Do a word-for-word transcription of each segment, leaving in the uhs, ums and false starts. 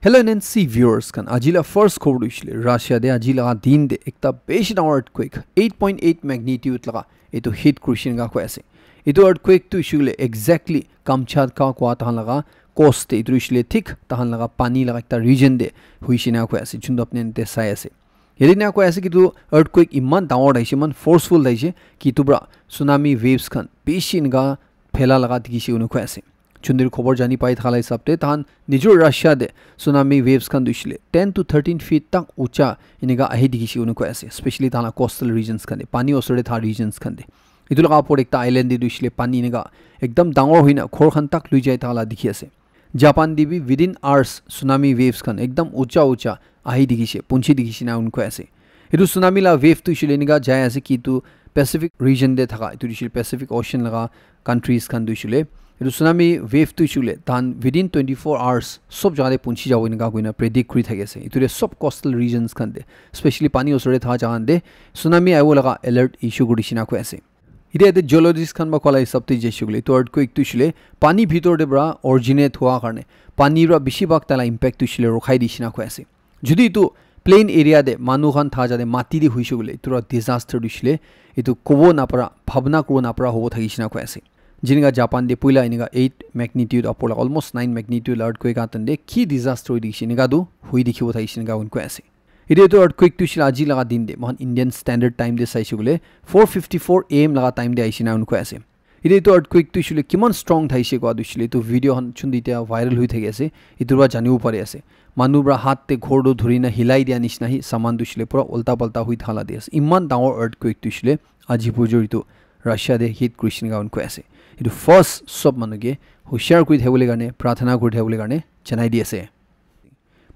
Hello N N C viewers khan, aji la first khobor tu hoishe le Russia te aji la din te ekta bishi dangor earthquake eight point eight magnitude laga etu hit kurishe enika koi ase. Etu earthquake tu hoishe le exactly Kamchatka kua tahan laga coast te, etu hoishe le thik tahan laga pani laga ekta region te hoishe enika koi ase, juntu apni khan te sai ase. Yate enika koi ase ki etu earthquake iman dangor thaishe, iman forceful thaishe ki etu pra tsunami waves khan bishi enika phela laga dikhishe koina koi ase. Juntu khobor jani pai thaka la hisab te tahan nijor Russia te tsunami waves khan tu hoishe le ten to thirteen feet tak ucha enika ahi dikhishe koina koi ase, especially tahan la coastal regions khan te, pani osor te thaha regions khan te. Etu laga opor te ekta island te tu hoishe le pani enika ekdam dangor hoina ghor khan tak lui jai thaka la dikhi ase. Japan te bi within hours tsunami waves khan ekdam ucha ucha ahi dikhishe, punchi dikhishe enika koi ase. Etu tsunami la wave tu hoishe le enika jai ase ki etu Pacific region te thaka, etu tu hoishe le Pacific Ocean laga countries khan tu hoishe le. Etu tsunami wave tu hoishe le tahan within twenty-four hours sob jaga te punchi jabo enika koina predict kuri thaki ase. Etu te sob coastal regions khan te, especially pani osor te thaha jaga khan te tsunami ahibo laga alert issue kuri dishe enika koi ase. Etia yate geologist khan pra koa la hisab te jaishe koile, etu earthquake tu hoishe le pani bhitor te pra originate hua karne pani pra bishi bhag tai la impact tu hoishe le rokhai dishe enika koi ase. Jodi etu plain area te manu khan thaha jaga te mati te hoishe koile, etu pra disaster tu hoishe le etu kobo napara, bhabna kobo napara hobo thakishe enika koi ase. Jenika Japan te puila enika eight magnitude upor laga, almost nine magnitude earthquake ahaten te ki disaster hoi dikhishe, enika tu hoi dikhibo thakishe enika koi ase. Etia etu earthquake tu hoishe le aji laga din te, moikhan Indian Standard Time te saishe koile, four fifty-four A M laga time te ahishe enika koi ase. Etia etu earthquake tu hoishe le kiman strong thaishe koa tu hoishe le etu video khan juntu etia viral hoi thaki ase, etu pra janibo pari ase. Manu pra hat te ghor tu dhuri na hilai dia nishina hi saman tu hoishe le pura ulta palta hoi thala di ase. Iman dangor earthquake tu hoishe le aji pujor etu Russia te hit kurishe enika koi ase. Etu first sob manu ke hushiar kuri thakibole karne, prathana kuri thakibole karne janai di ase.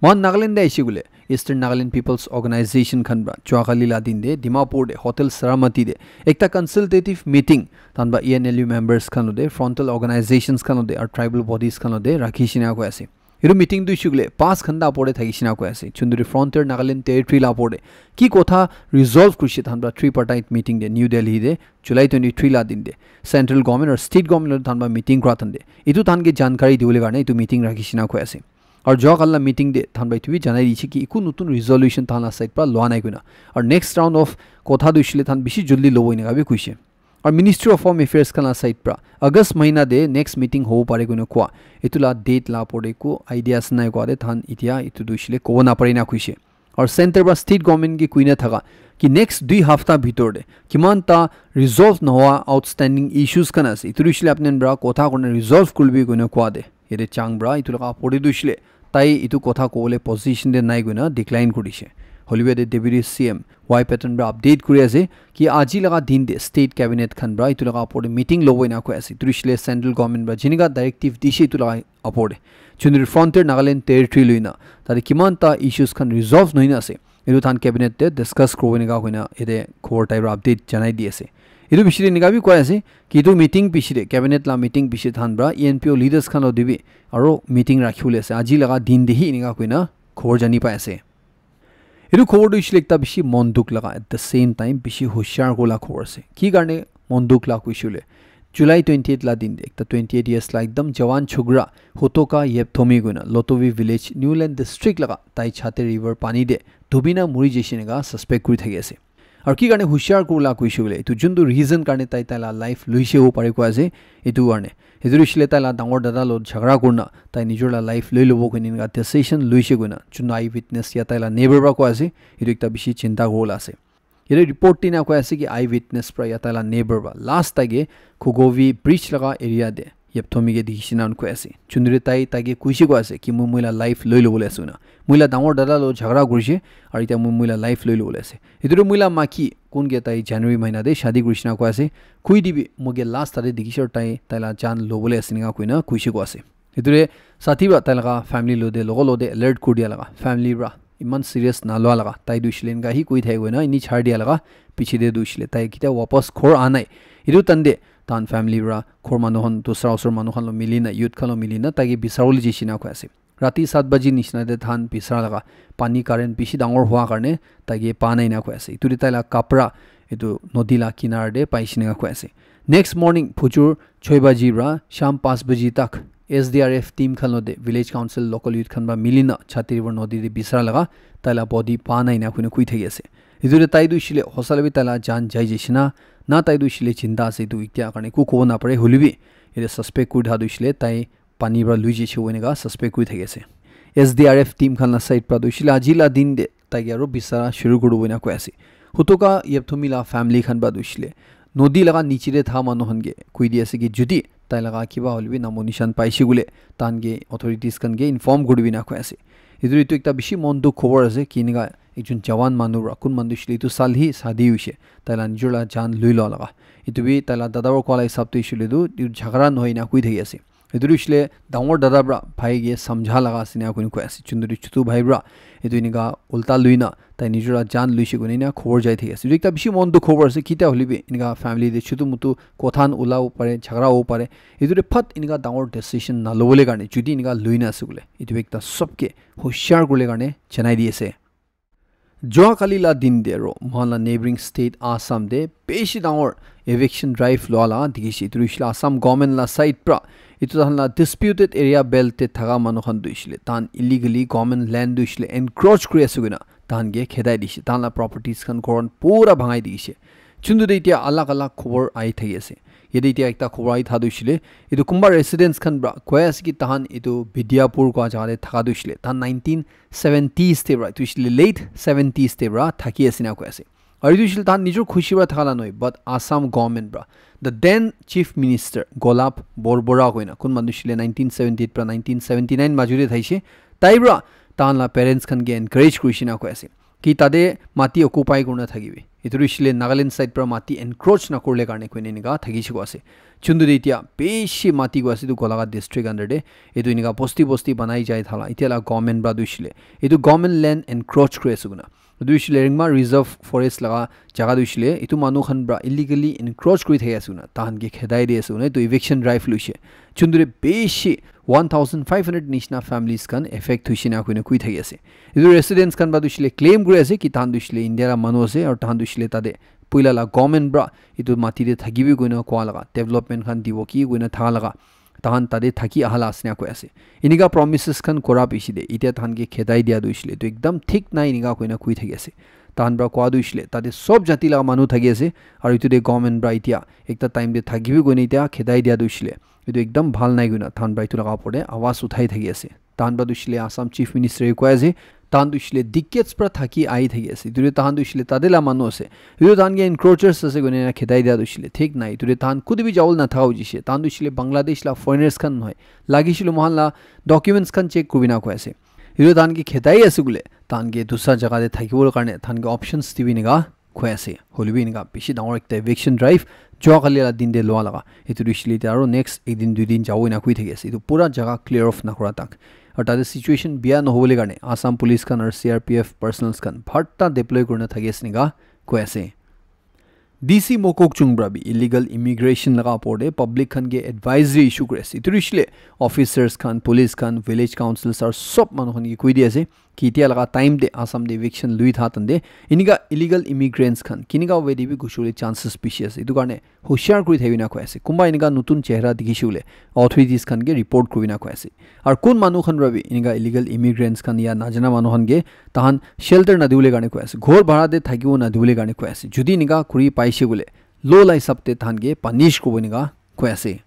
Moikhan Nagaland te ahishe koile, Eastern Nagaland People's Organization khan pra juakali la din te Dimapur te Hotel Saramati te ekta consultative meeting tahan pra E N L U members khan lote, frontal organizations khan lote, aru tribal bodies khan lote rakhishe enika koi ase. Etu meeting tu hoishe koile paanch ghanta opor te thakishe enika koi ase. Juntu frontier Nagaland territory la opor te ki kotha resolve kurishe tahan pra tripartite meeting te New Delhi te July twenty-three la din te central government aru state government lote tahan pra meeting kura tahan te etu tahan ke jankari dibole karne etu meeting rakhishe enika koi ase. Aru jua kali la meeting te tahan pra etu bi janai dishe ki eku notun resolution tahan la side pra lua nai koina. Aru next round of kotha tu hoishe le tahan bishi jaldi lobo enika bi koishe. Aru Ministry of Home Affairs khan la side pra August mahina te next meeting hobo pare koina koa. Etu la date la opor te eku idea ase nai koa te tahan etia etu tu hoishe le kobo napare enika koishe. Aru center pra state government ke koina thaka ki next dui hafta bhitor te kiman ta resolve nohoa outstanding issues khan ase, etu tu hoishe le apni khan pra kotha kurina resolve kuribi koina koa te. Yate chang pra etu laga opor te tu hoishe le tai etu kotha kobole position te nai koina decline kuri dishe. Hoilebi yate Deputy C M Y Patton pra update kuri ase ki aji laga din te state cabinet khan pra etu laga opor te meeting lobo enika koi ase. Etu tu hoishe le central government pra jenika directive dishe etu laga opor te. Juntu frontier Nagaland territory loina tate kiman ta issues khan resolve nohoina ase, etu tahan cabinet te discuss kuribo enika koina yate khobor tai pra update janai di ase. Etu piche te enika bi koi ase ki etu meeting piche te, cabinet la meeting piche tahan pra E N P O leaders khan lote bi aru meeting rakhibole ase. Aji laga din te hi enika koina khobor jani pai ase. Etu khobor tu hoishe le ekta bishi mon dukh laga, at the same time bishi hushiar kurila khobor ase. Ki karne mon dukh laga koishe koile, July twenty-eight la din te ekta twenty-eight years la ekdam jawan chokra Hotoka Yepthomi koina Lotovi village, Newland district laga tai Chate river pani te dubi na muri jaishe enika suspect kuri thaki ase. Aru ki karne hushiar kurila koishe koile, etu juntu reason karne tai tai la life loishe hobo pare koi ase, etu karne. Etu tu hoishe le tai la dangor dada lo jhagara kurina tai nijor la life loi lobo koina enika decision loishe koina juntu eye witness ya tai la neighbor pra koi ase, etu ekta bishi chinta kuribole ase. Yate report te enika koi ase ki eye witness pra ya tai la neighbor pra last tai ke Kogovi bridge laga area te Yepthomi ke dikhishe enika koi ase. Juntu te tai, tai ke koishe koi ase ki moi, moi la life loi lobole ase koina. Moi la dangor dada lo jhagara kurishe, aru etia moi, moi la life loi lobole ase. Etu tu moi la maki kun ke tai January mahina te shadi kurishe enika koi ase. Koi dibi moi ke last tate dikhishe aru tai, tai la jaan lobole ase enika koina koishe koi ase. Etu te sathi pra tai laga family lote, logo lote alert kuri dia laga, family pra iman serious nalua laga, tai tu hoishe le enika hi koi thaki koina eni chari dia laga piche te tu hoishe le tai ketia wapas ghor aha nai. Etu time te tahan family pra ghor manu khan, dusra osor manu khan lo mili na, youth khan lo mili na tai ke bisaribole jaishe enika koi ase. Rati saat baji nishina te tahan bisara laga pani current bishi dangor hua karne tai ke pa nai enika koi ase. Etu te tai la kapra etu nodi la kinar te paishe enika koi ase. Next morning phujur choi baji pra sham panch baji tak S D R F team khan lode village council local youth khan ba milina Chhatri River nodi te bisara laga taila body pa nai na kuina kui thaki ase. Etu te tai tu shile hosala bi taila jan jai jeshina na tai tu shile chinta ase tu itya karne ku kobo na pare holibi ete suspect kuri tha tu shile tai pani pra lui jishe koina ka suspect kuri thaki ase. S D R F team khan la side pra tu shile aji la din de tai ke aro bisara shuru kuri bo na koi ase. Hutuka Yepthumi la family khan pra tu shile nodi laga niche te tha manu khan ke koi di ase ki judi tai laga kiba holibi namo nishan paishe gule tan ke authorities khan ke inform kuri bi na koi ase. Etu etu ekta bishi mon dukh khobor ase ki enika ekjon jawan manu pra kun manu shile etu sal hi shadi hoishe tai la nijor la jan lui lo laga. Etu bi tai la dada pra koa la hisab te shile tu etu jhagara nohoi na koi thaki ase. Etu tu shile dangor dada pra bhai ke samjha laga ase na koi koi ase. Chundu tu chutu bhai pra etu enika ulta lui na tai nijor la jan luishe koi na khobor jai thaki ase. Etu ekta bishi mon dukh khobor ase. Kitia hole bi enika family te chutu mutu kothan ula wo pare, jhagara wo pare. Etu te phat enika dangor decision na lobole karne judi enika lui na ase bole etu ekta sobke hoshiyar kurle karne janai di ase. Joa kali la din de aro mohan la neighboring state Assam de bishi dangor eviction drive lua la dikhi ase. Etu hoishe le Assam government la side pra etu tahan la disputed area belt te thaka manu khan tu hoishe le tahan illegally government land tu hoishe le encroach kuri ase koina tahan ke khedai dishe. Tahan la properties khan ghor khan pura bhangai dishe. Chundu te etia alag alag khobor ahi thaki ase. Yate etia ekta khobor ahi tha tu hoishe le etu kunba residents khan pra koi ase ki tahan etu Bidyapur koi jaga te thaka tu hoishe le tahan nineteen seventies te pra etu hoishe le late seventies te pra thaki ase na koi ase. Aru etu hoishe le tahan nijor khushi pra thaka la nohoi but Assam government pra the then chief minister Golab Borbora koina kun manu hoishe le nineteen seventy eight pra nineteen seventy nine major te thaishe tai pra tahan la parents khan ke encourage kurishe na koi ase ki tate mati occupy kurina thakibi. Etu tu hoishe le Nagaland side pra mati encroach nakurle karne koine enika thakishe koi ase. Chundu te etia bishi mati koi ase etu Golaghat district under te. Etu enika bosti bosti banai jai thala. Etia la government pra tu hoishe le etu government land encroach kuri ase koina. Etu hoishe le Rengma Reserve Forest laga jaga tu hoishe le etu manu khan pra illegally encroach kuri thaki ase koina. Tahan ke khedai di ase koina. Etu eviction drive luishe. Chundu te bishi one thousand five hundred nishina families khan affect hoishe na koina kui thaki ase. Etu residents khan pra tu hoishe le claim kuri ase ki tahan tu hoishe le India la manu ase aru tahan tu hoishe le tate puila la government pra etu mati te thakibi koina koa laga development khan dibo ki koina tha laga tahan tate thaki aha la ase na koi ase. Enika promises khan kora piche te etia tahan ke khedai dia tu hoishe le etu ekdam thik nai enika koina kui thaki ase. Tahan pra koa tu hoishe le tate sob jati laga manu thaki ase aru etu te government pra etia ekta time te thakibi koina etia khedai dia tu hoishe le etu ekdam bhal nai koina tahan pra etu laga opor te awaz uthai thaki ase. Tahan pra tu hoishe le Assam Chief Minister e koi ase, tahan tu hoishe le decades pra thaki ahi thaki ase. Etu te tahan tu hoishe le tate la manu ase. Etu tahan ke encroachers ase koina khedai dia tu hoishe le thik nai. Etu te tahan kutu bi jawole nathaka hoishe. Tahan tu hoishe le Bangladesh la foreigners khan nohoi. Lagi shile mohan la documents khan check kurina koi ase. Etu tahan ke khedai ase koile tahan ke dusra jaga te thakibo karne tahan ke options dibi enika koi ase. Hoilebi enika bishi dangor ekta eviction drive jua kali la din te lua laga. Etu tu hoishe le aro next ek din dui din jabo ena koi thaki ase. Etu pura jaga clear off nakura tak. Aru tate situation bia nohobole karne Assam Police khan aru C R P F personnels khan bharta deploy kurina thaki ase enika koi ase. D C Mokokchung pra bi illegal immigration laga opor te public khan ke advisory issue kuri ase. Etu tu hoishe le officers khan, police khan, village councils aru sob manu khan ke koi di ase ki etia laga time te Assam te eviction lui tha tante enika illegal immigrants khan kenika way te bi ghusi bole chances bishi ase. Etu karne hoshiyar kuri thakibi na koi ase. Kunba enika notun chehra dikhishe koile authorities khan ke report kuribi na koi ase. Aru kun manu khan para bi enika illegal immigrants khan ya najana manu khan ke tahan shelter nadibole karne koi ase. Ghor bhara te thakibo nadibole karne koi ase. Jodi enika kuri paishe koile law la hisab te tahan ke punish kuribo enika koi ase.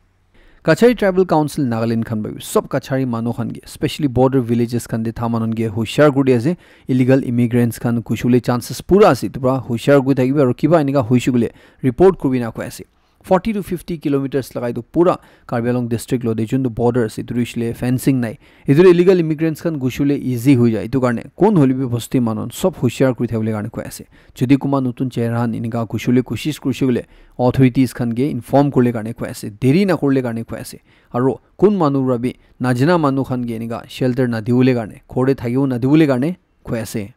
Kachari Tribal Council Nagaland khan para bi sob Kachari manu khan ke, specially border villages khan te tha manu khan ke hoshiyar kuri ase. Illegal immigrants khan ghusi bole chances pura ase. Etu para hoshiyar kuri thakibi aru kiba enika hoishe koile report kuribi na koi ase. Forty to fifty kilometers laga etu pura Karbi Anglong district lo te juntu border ase, etu tu hoishe le fencing nai. Etu te illegal immigrants khan ghusi bole easy hoi jai. Etu karne kun hoile bi bosti manu khan sob hoshiyar kuri thabole karne koi ase. Jodi kunba notun chehra khan enika ghusi bole koshish kurishe koile authorities khan ke inform kuribole karne koi ase. Deri nakuribole karne koi ase. Aru kun manu para bi najana manu khan ke enika shelter nadibole karne, ghor te thakibo nadibole karne koi ase.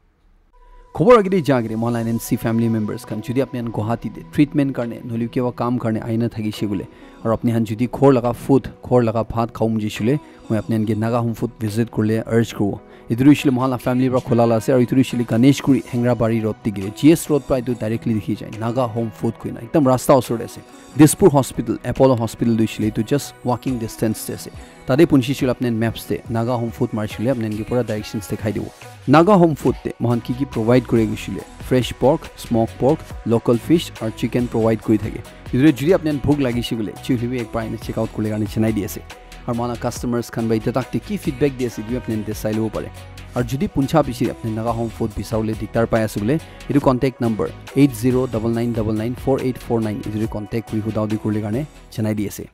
Khobor agete ja agete mohan la N N C family members khan jodi apni khan Guwahati te treatment karne nohole kiba kam karne ahina thakishe koile aru apni khan jodi ghor laga food, ghor laga bhat khabo mojishe koile moi apni khan ke Naga Home Food visit kuribole urge kuribo. Etu tu hoishe le mohan la family para khola la ase aru etu tu hoishe le Ganeshguri Hengrabari road te gire G S road para etu directly dikhi jai Naga Home Food koina ekdam rasta osor te ase. Dispur Hospital, Apollo Hospital tu hoishe le etu just walking distance te ase. Tate punchi shule apnen maps te Naga Home Food marshule apnen ki pura directions te khai dibo. Naga Home Food te mohan ki ki provide kure gushule fresh pork, smoke pork, local fish or chicken provide kuri thake. Idure judi apnen bhuk lagi shule chuli bi ek bar ina check out kule gani chinai di ase. Aru mohan customers khan bai tatak te ki feedback di ase bi apnen te sai lobo pare. Aru judi puncha bishi apnen Naga Home Food bisaule diktar pai ase bole, idu contact number eight zero double nine double nine four eight four nine idure contact kuri hudau di kule gani chinai di ase.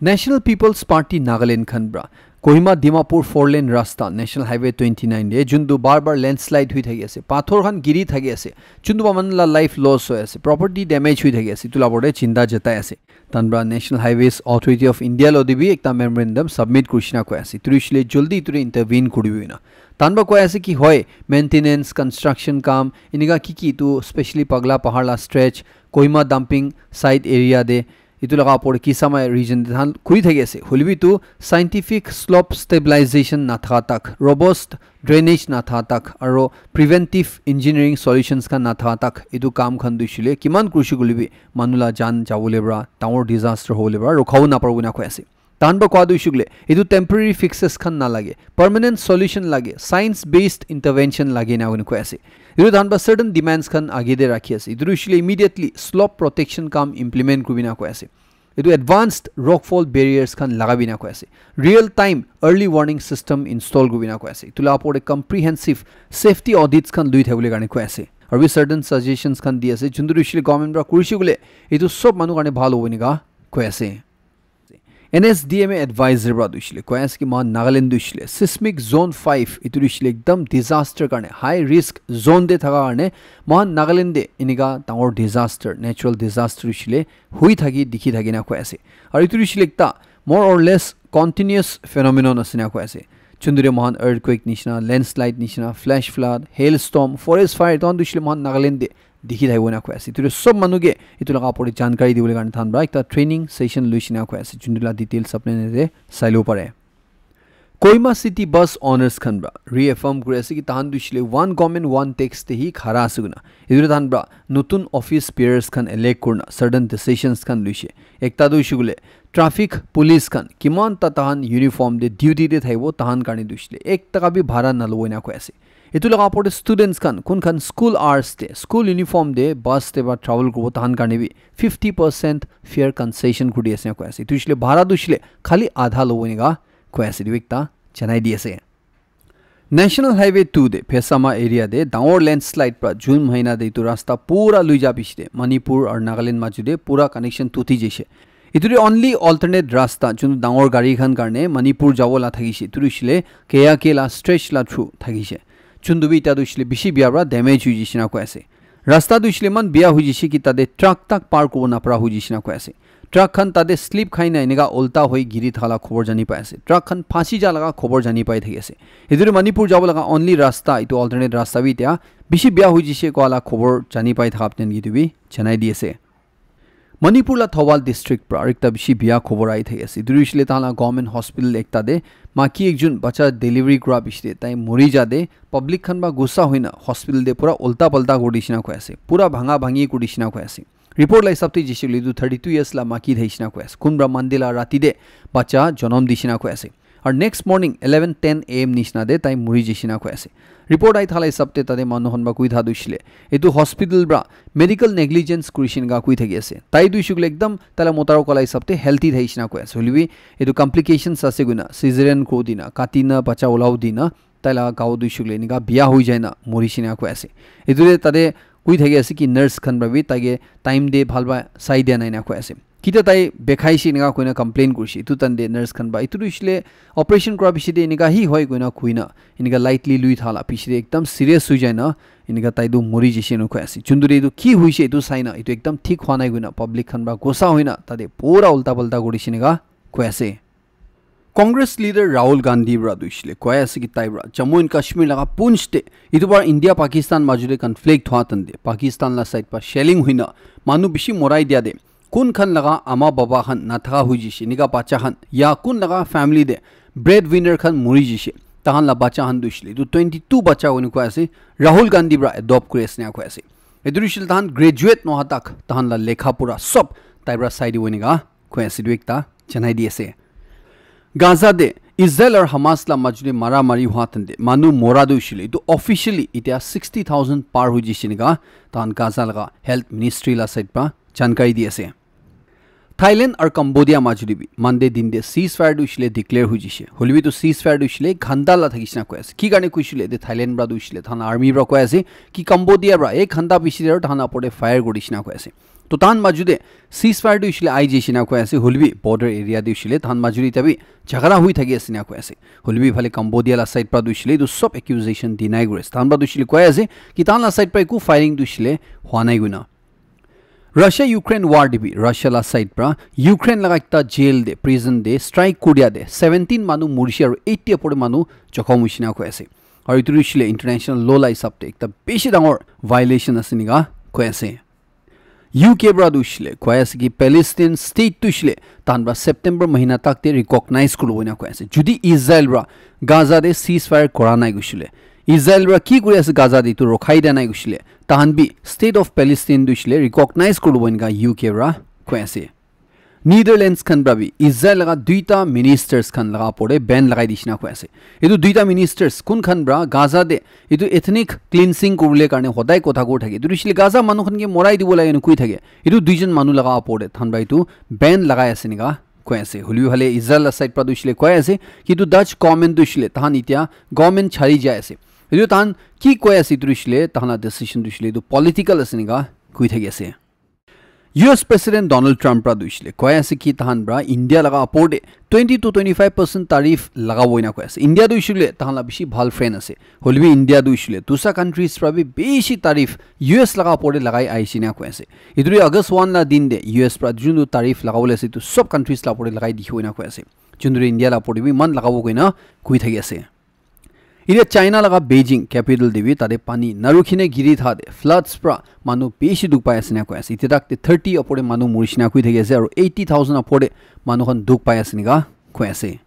National People's Party Nagaland khan pra Kohima Dimapur four lane rasta National Highway twenty nine de juntu bar bar landslide hui thaki ase, pathor khan giri thaki ase, juntu ba man la life loss hoi ase, property damage hui thaki ase, itu la borde chinta jatai ase. Tan pra National Highways Authority of India lo de bi ekta memorandum submit kurishina koi ase, turi shile joldi turi intervene kuribi na. Tan pra koi ase ki hoi maintenance, construction kam inika ki ki tu specially Pagla Pahar la stretch, Kohima dumping site area de itu laga opor te Kisama region te than kuri thaki ase. Hoilebi tu scientific slope stabilization na tha tak, robust drainage na tha tak, aro preventive engineering solutions khan na tha tak itu kam khan du shule kiman krushi kulibi manu la jan jabole bra, dangor disaster hobole bra, rokhabo na parbo na koi ase. Tan ba kwa du shukle, itu temporary fixes khan na lage, permanent solution lage, science based intervention lage na koi ase. Itu tan ba certain demands khan age de rakhi ase. Itu shule immediately slope protection kam implement kubi na koi ase. Itu advanced rockfall barriers khan lagabi na koi ase. Real time early warning system install kubi na koi ase. Itu la opor te comprehensive safety audits khan lui thabole karne koi ase. Aru bi certain suggestions khan di ase. Juntu shule government pra kurishi bole, itu sob manu karne bhal hobo nika koi ase. N S D M A advisor pra dushile koi ase ki mohan Nagaland dushile seismic zone five itu dushile ekdam disaster karne, high risk zone de thaka karne mohan Nagaland de inika dangor disaster, natural disaster dushile hui thaki dikhi thaki na koi ase. Aru itu dushile ekta more or less continuous phenomenon ase na koi ase. Chundure mohan earthquake nishina, landslide nishina, flash flood, hailstorm, forest fire, itu khan dushile mohan Nagaland de dikhi thaki na koi ase. Itu sob manu ke itu laga opor te jankari dibole karne than pra ekta training session luishina koi ase. Juntu la details apne de sai lo pare. Kohima City Bus Owners khan pra reaffirm kuri ase ki tahan dushile one government one tax te hi khara ase kuna. Itu tahan pra notun office bearers khan elect kurna certain decisions khan luishe. Ekta du shugule traffic police khan kiman ta tahan uniform de duty de thaibo tahan karne dushile ek taka bi bhara nalobo ina koi ase. Itu laga opor te students khan kun khan school hours te school uniform de bus te ba travel kuribo tahan karne bi fifty percent fare concession kuri ase koi ase. Itu shile bhara dushile khali adha lobo ina koi ase. Itu ekta janai di ase. National Highway two de Phesama area de dangor landslide pra June mahina de itu rasta pura lui ja bishi de Manipur aru Nagaland maju de pura connection tuti jaise. Itu de only alternate rasta jun dangor gari khan karne Manipur jabo la thakise. Itu shile K A K la stretch la through thakise. Juntu bi ita du shile bishi bia pra damage hui jisina koi ase. Rasta du shile man bia hui jise ki tate truck tak par kubo na pra hui jisina koi ase. Truck khan tate slip khai na enika ulta hoi giri thala khobor jani pai ase. Truck khan phasi ja laga khobor jani pai thaki ase. Etu Manipur jabo laga only rasta, etu alternate rasta bi etia bishi bia hoi jise koa la khobor jani pai thaka apni khan ke etu bi janai di ase. Manipur la Thoubal district pra aru ekta bishi bia khobor ahi thaki ase. Etu hoishe le tahan la government hospital ekta te maki ekjon bacha delivery kura bishi te tai mori ja te public khan pra gussa hoina hospital te pura ulta palta kuri dishina koi ase. Pura bhanga bhangi kuri dishina koi ase. Report la hisab te jishe koile etu thirty two years la maki thai shina koi ase. Kunba Monday la rati te bacha jonom dishina koi ase. Aru next morning eleven ten A M nishina te tai muri jishina koi ase. Report ahi thala hisab te tate manu khan pra koi tha tu hoishe le etu hospital pra medical negligence kuri shina koi thaki ase. Tai tu hoishe koile ekdam taila mota koa la hisab te healthy thai shina koi ase. Hoile bi etu complications ase koina, caesarean kuri dina, kati na bacha ulao dina, taila gao tu hoishe koile enika bia hoi jai na muri shina koi ase. Etu te tate koi thaki ase ki nurse khan pra bi taike time te bhal pra sai dia nai na koi ase. Kita tai bekhai she enika koina complain kuri she. Etu time te nurse khan pra etu tu hoishe le operation kura bishi te enika hi hoi koina koi na enika lightly lui thala bishi te ekdam serious hoi jai na enika tai tu muri jishe na koi ase. Chunduri etu ki hoishe etu sai na etu ekdam thik hwa nai koina public khan pra gussa hoi na tate pura ulta palta kuri she enika koi ase. Congress leader Rahul Gandhi pra tu hoishe le koi ase ki tai pra Jammu and Kashmir laga Poonch te etu bar India Pakistan majo te conflict hwa time te Pakistan la side pra shelling hoi na manu bishi morai dia te kun khan laga ama baba khan nathaka hoi jishe, enika bacha khan ya kun laga family te bread winner khan muri jishe, tahan la bacha khan tu hoishe le etu twenty two bacha hoine koi ase, Rahul Gandhi pra adopt kuri ase na koi ase. Etu hoishe le tahan graduate noha tak tahan la lekha pura sob tai pra sai dibo enika koi ase, etu ekta janai di ase. Gaza te Israel aru Hamas la majuli mara mari hua tante manu mora tu hoishile etu officially itia sixty thousand par hui jishe nika tahan Gaza laga health ministry la side pra jankari di ase. Thailand aru Cambodia majuli bi Monday din te ceasefire tu hoishile declare hui jishe. Hoilebi tu ceasefire tu hoishile ghanta la thakishina koi ase. Ki karne kuishile te Thailand pra tu hoishile tahan army pra koi ase ki Cambodia pra ek ghanta piche te aru tahan apor te fire kuri dishina koi ase. To tahan maju te ceasefire tu hoishile ai jishe na koi ase. Hoilebi border area tu hoishile tahan maju te tabi jhagara hui thaki ase na koi ase. Hoilebi phale Cambodia la side pra tu hoishile tu sob accusation deny kuri ase. Tahan pra tu hoishile koi ase ki tahan la side pra eku firing tu hoishile hua nai koina. Russia Ukraine war te bi Russia la side pra Ukraine laga ekta jail te prison te strike kuria te seventeen manu murishe aru eighty apor te manu jokhom hoishe na koi ase. Aru etu hoishile international law la hisab te ekta bishi dangor violation ase nika koi ase. U K pra tu hoishile koi ase ki Palestine state tu hoishile tahan pra September mahina tak te recognize kuribo ena koi ase. Judi Israel pra Gaza te ceasefire kora nai koishile, Israel pra ki kuri ase Gaza te etu rokhai dia nai koishile, tahan bi state of Palestine tu hoishile recognize kuribo enka U K pra koi ase. Netherlands khan pra bi Israel laga duita ministers khan laga apor te ban lagai dishina koi ase. Etu duita ministers kun khan pra Gaza te etu ethnic cleansing kuribole karne hodai kotha kuri thake. Etu hoishile Gaza manu khan ke morai dibo lage ena koi thake. Etu duijon manu laga apor te tahan pra etu ban lagai ase nika koi ase. Hoilebi phale Israel la side pra tu hoishile koi ase ki etu Dutch government tu hoishile tahan itia government chari jai ase. Etu tahan ki koi ase etu hoishile tahan la decision tu hoishile etu political ase nika koi thaki ase. U S President Donald Trump pra tu hoishile koi ase ki tahan pra India laga apor te twenty to twenty five percent tariff lagabo ena koi ase. India tu hoishile tahan la bishi bhal friend ase. Hoilebi India tu hoishile dusa countries pra bi bishi tariff U S laga apor te lagai aishe na koi ase. Etu ri August one la din te U S pra jun tu tariff lagabole ase etu sob countries la apor te lagai dikhibo ena koi ase. Jun tu ri India la apor te bi iman lagabo koina koi thaki ase. Etia China laga Beijing capital te bi tate pani narukhine giri tha te floods pra manu bishi dukh pai ase na koi ase. Etia tak te thirty apor te manu murishe na koi thaki ase aru eighty thousand apor te manu khan dukh pai ase nika koi ase.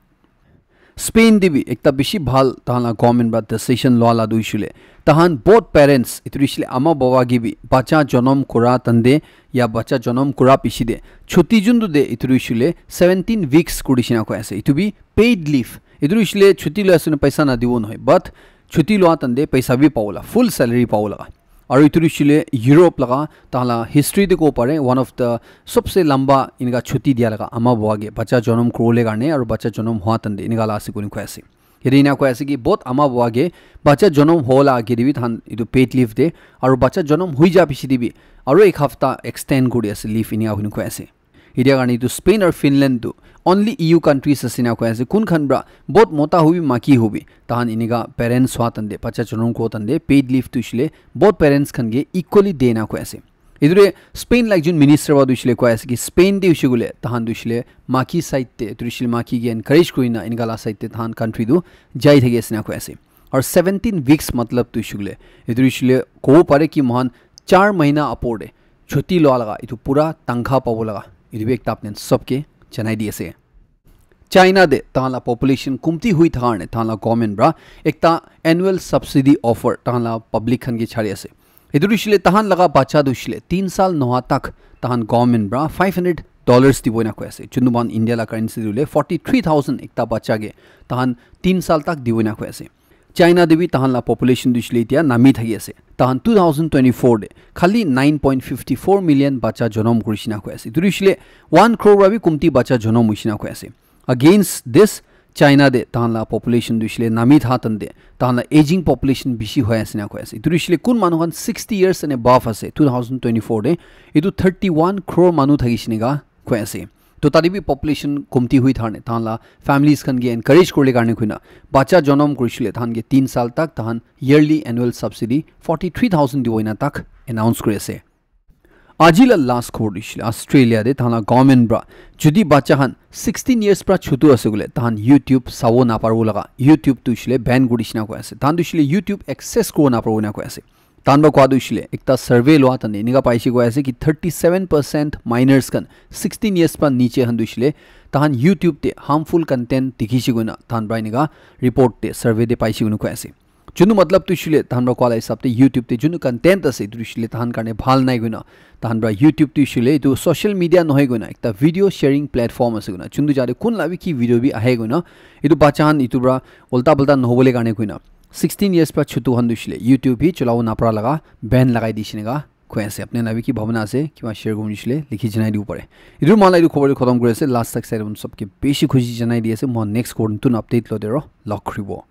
Spain te bi ekta bishi bhal tahan la government pra decision lua la tu hoishile tahan both parents etu hoishile ama baba ke bi bacha jonom kura tande ya bacha jonom kura piche te chuti jun tu de etu hoishile seventeen weeks kuri dishina koi ase. Etu bi paid leave. Etu hoishile chuti loi ase na paisa na dibo nohoi, but chuti lua tande paisa bi pabo la, full salary pabo laga. Aru etu hoishile Europe laga tahan la history te kobo pare one of the sobse lamba enika chuti dia laga ama baba ke bacha jonom kuribole karne aru bacha jonom hua tande enika la ase koi koi ase. Yate ena koi ase ki both ama baba ke bacha jonom hola age te bi tahan etu paid leave de aru bacha jonom hui ja piche te bi aru ek hafta extend kuri ase leave enika hoi koi ase. Etia karne etu Spain aru Finland tu only E U countries ase na koi ase. Kun khan pra both mota hobi maki hobi tahan enika parents hua tande bacha jonom ko tande paid leave tu hoishile both parents khan ke equally de na koi ase. Etu te Spain la ekjon minister pra tu hoishile koi ase ki Spain te hoishe koile tahan tu hoishile maki side te etu hoishile maki ke encourage kuri na enika la side te tahan country tu jai thaki ase na koi ase. Aru seventeen weeks matlab tu hoishe koile etu hoishile kobo pare ki mohan char mahina apor te chuti lua laga etu pura tangkha pabo laga etu bi ekta apni khan sob ke janai di ase. China te tahan la population kumti hui thaka karne tahan la government pra ekta annual subsidy offer tahan la public khan ke chari ase. Etu hoishile tahan laga bacha tu hoishile tin sal noha tak tahan government pra five hundred dollars dibo ena koi ase. Juntu mohan India la currency tu hoile forty three thousand ekta bacha ke tahan tin sal tak dibo ena koi ase. China te bi tahan la population tu hoishile etia nami thaki ase. Tahan two thousand twenty-four te khali nine point fifty four million bacha jonom kuri dishina koi ase. Etu hoishile one crore pra bi kumti bacha jonom hoishe na koi ase. Against this, China te tahan la population tu hoishile nami tha tande tahan la aging population bishi hoi ase na koi ase. Etu hoishile kun manu khan sixty years and above ase two thousand twenty-four te etu thirty one crore manu thakishe nika koi ase. To tate bi population kumti hui tharne tahan la families khan ke encourage kuribole karne koina bacha jonom kurishile tahan ke tin sal tak tahan yearly annual subsidy forty three thousand dibo ena tak announce kuri ase. Aji la last khobor tu hoishile Australia te tahan la government pra jodi bacha khan sixteen years pra chutu ase koile tahan YouTube sabo naparibo laga YouTube tu hoishile ban kuri dishina koi ase. Tahan tu hoishile YouTube access kuribo naparibo ena koi ase. Tahan pra koa tu hoishile ekta survey lua tande enika paishe koi ase ki thirty seven percent minors khan sixteen years pra niche khan tu hoishile tahan YouTube te harmful content dikhishe koina tahan pra enika report te survey te paishe koina koi ase. Chunu matlab tu shile tahan pra kwala hisab te YouTube te chunu content ase tu shile tahan karne bhal nai koina. Tahan pra YouTube tu shile tu social media nohoi koina ekta video sharing platform ase koina. Chunu jare kun labi ki video bi ahe koina. Itu bacha han itu pra ulta palta nohobole karne koina. sixteen years pra chutu han tu shile YouTube hi chulao napra laga ban lagai di shinega. Koi ase apne labi ki bhabna ase kiba share komu shile likhi janai dibo pare. Itu mala itu khobor khotom kuri ase last tak sai sabke beshi khushi janai di ase mo next korun tun update lo dero log ribo.